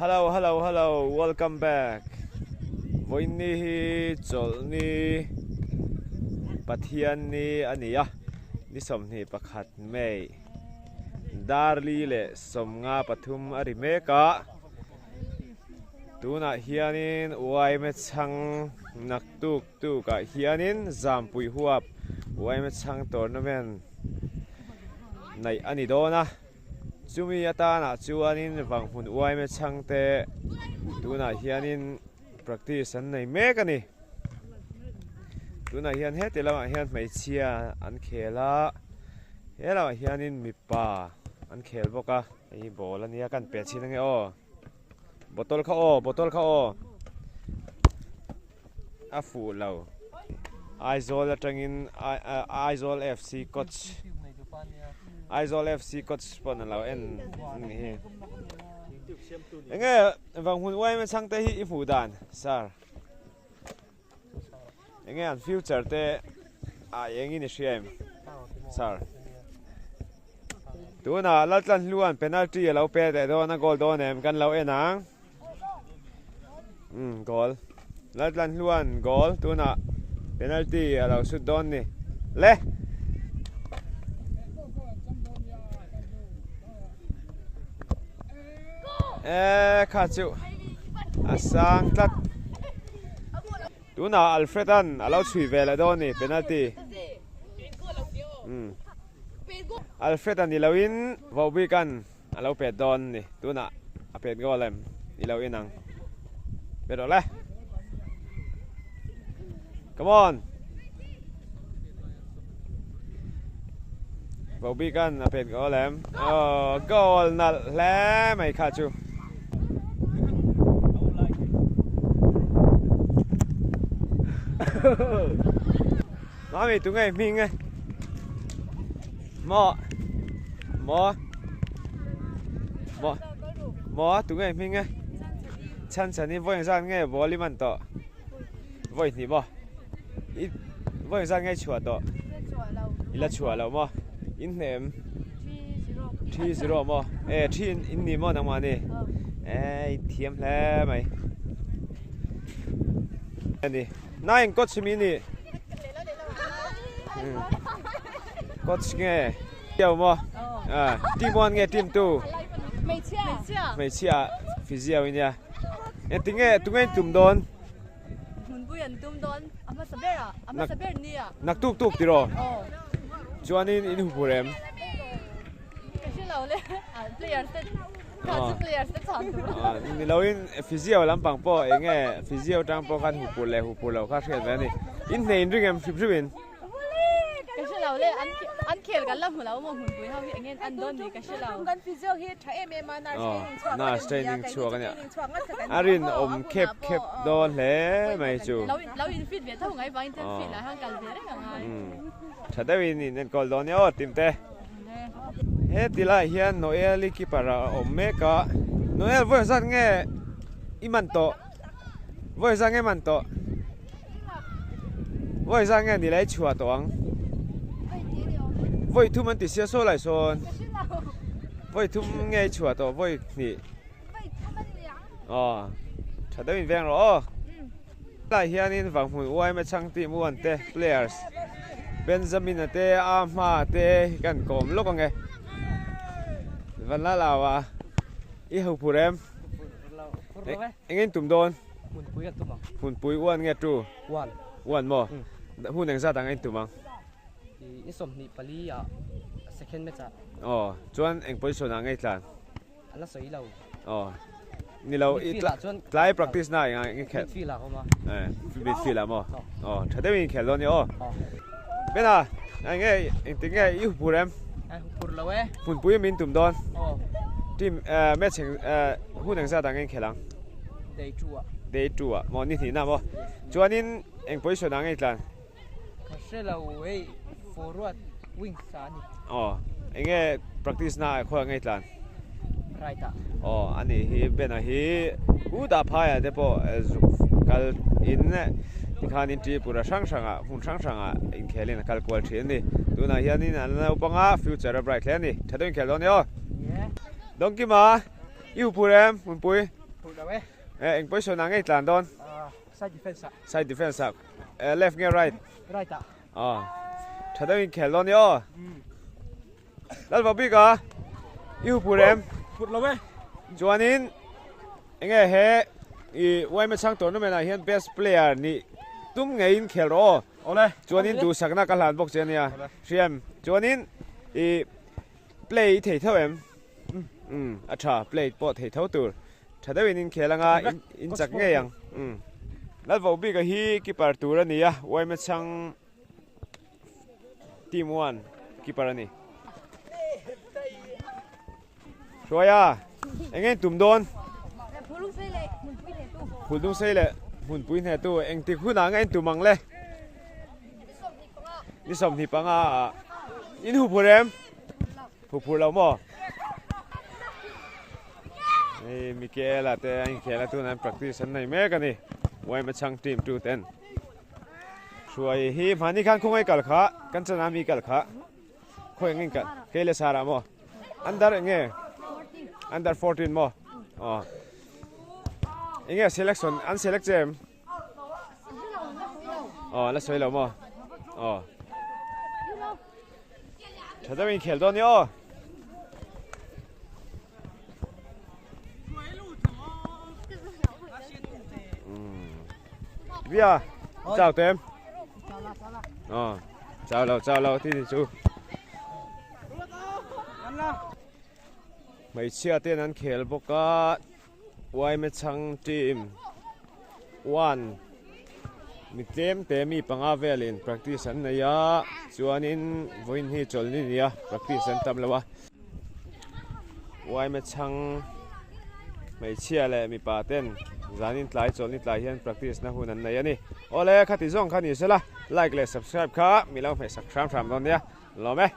Hello hello hello welcome back vawiin ni hi chawlhni Pathianni a ni a ni 21 May Darli leh 53 a ri mek a tunah hianin uaime chhang nak tuk tukah hianin Zampui huap uaime chhang tournament neih a ni dawn a chumi atanah chuanin Vanghmun uaime chhang te tunah hianin practice an nei mek a ni tunah hian heti lamah hian hmeichhia an khel a he lamah hianin mipa an khel bawk a hei hi ball a nia kan pe chhin ange aw bottle kha aw bottle kha aw a fuh lo Aizawl atangin Aizawl F_C coach Aizawl F_C coach pawn a lo en a nih hi enge Vanghmun uaima chhangte hi i hmuh dan sir enge an future te ah engin i hria em sir tunah Laltlanhluan penalty a lo pe leh dawn a goal dawn em kan lo en ang. Umm goal Laltlanhluan goal tunah penalty a lo shoot dawn ni le. E kha chu a sang tlat tunah Alfred an a lo chhui ve leh dawn ni penalty umm Alfred a ni loin Vohbik-an A lo pet dawn ni. Tunah a pet goal em? I lo in ang. Pet rawh le. Come on. Vobikan a pet goal em? Oh, goal nalh hle mai kha chu. Mami tunge hming e? Maw maw maw maw tunge hming e? Chhan chhan hi vawi engzat nge ball i man tawh? Vawi hnih maw? I vawi engzat nge i chhuah tawh? I la chhuah lo maw? In hnem? 3-0 maw? E 3 in ni maw nangmah ni? E i thiam hle mai. Ani. Na eng coach mi ni? Coach nge? Tio maw? Ah, team 1 nge team 2? Hmeichhia. Hmeichhia physio inia. Eng tinge tunge in tum dawn? Hmunpui an tum dawn. A hmasa ber ah, a hmasa ber ni ah. Nak tuk tuk tiraw? Chuanin in hu phur em? Ka hre lo le. Players te Ni loin physio lampang pawh eng nge physio tang pawh khan hupur leh hupur loh kha hriat ve a ni. In hneh in ring em hrim hrim in? Ka hre lo le, an khel kan la hmu lo maw hmunpui ho hi eng nge an dawn ni ka hre lo. Aw nurse training chhuak a nia. A rinawm khep khep dawn hle mai chu. Lo in fit ve tho ngai vangin chuan fit lah hian kal ve reng a ngai. Tha deuhin in enkawl dawn nia aw Timte. He ti lai hian Noel i keeper a awm mek a, Noel vawi zat nge i man tawh? Vawi zat nge man tawh? Vawi zat nge nilai chhuah tawh ang? Vawi thum an ti sia saw lai sawn. Vawi thum nge i chhuah tawh vawi hnih? Aw, tha deuhin veng rawh aw. Tlaiah hianin Vanghmun uaima chhang team uan te players Benjamin-a te Ahma te hi kan kawm lawk ange. Vanlal a i ho phur em? Eng in tum dawn? Hmunpui kan tum ang. Hmunpui uan nge tu? Uan. Uan maw? Hun engzat ang in tum ang? I 24 ah second match ah. Aw, chuan eng position ah nge i tlan? A la sawi lo. Aw. Ni lo i tlai practice na enga nge khelh. Midfield ah awm a. Eh, midfield ah maw? Aw, tha deuhin khelh dawn ni aw. Bena, eng nge engtik nge i huphur em? Eh, huphur lo e. Hmunpui min tum dawn. Aw. Team eh match eng eh hun engzat ah nge in khelh ang? Day 2 ah. Day 2 ah maw ni hnihna maw? Chuanin eng position ah nge i tlan? Ka hre lo hei forward wings ah a ni. Aw enge practice na ah khawiah nge i tlan? Right ah. Aw a nih hi Ben-a hi u dah phaiah te pawh zuk kal in tikhan in Tripura hrang hrang ah hmun hrang hrang ah inkhel in a kal kual thin a ni. Tunah hianin an la naupang a future a bright hle a ni. Tha deuh inkhel dawn e aw. Dawngkima i huphur em hmunpui? Phur lo e. Eh, eng position ah ngei tlan dawn? Side defense ah. Side defense ah. Eh, left nge right? Right ah. Ah. Tha deuh in khel dawn ni aw. Lalva bik a, i hu phur em? Phur lo e. Chuanin enge he i YMA chhang tournament ah hian best player nih tum ngeiin khel rawh aw. Awle. Chuanin duhsakna ka hlan bawk che ania. Hriam. Chuanin i play i thei tho em? Umm a tha play pawh thei tho tur. Tha deuhin in khel anga in chak ngei ang. Umm. Lalvo bika hi keeper tur a ni a, YMA chhang Team 1 keeper a ni. Hruaia, eng nge tum dawn? Phul sei leh hmunpui hnehtu engtik hunah nge in tum ang le? Ni 25 ah in hu phur em? Hu phur lo maw? Hei Michaela te a inkhel a tunah an practice an nei mek a ni. YMA chhang team 2 ten. Hruai hi hmani khan khawngaih kal kha kan chana mi kal kha khawi engin kal kei le sara maw under enge under 14 maw aw enge selection an select che em aw la sawi lo maw aw tha deuhin khel dawn ni aw Via, chào tụi em. Ờ, chào lâu, chào lâu thì chú. Hmeichhia ten an khel bawk a, YMA chhang team one mi tlem te mi panga velin practice an nei a, chuanin vawiin hi chawlhni ni a, practice an tam lo a. YMA chhang hmeichhia leh mipa ten zanin tlai chawlhni tlai hian practice na hun an nei a ni. Awle khati zawng kha ni sela like leh subscribe kha mi lo hmehsak hram hram dawn nia. Lawm e.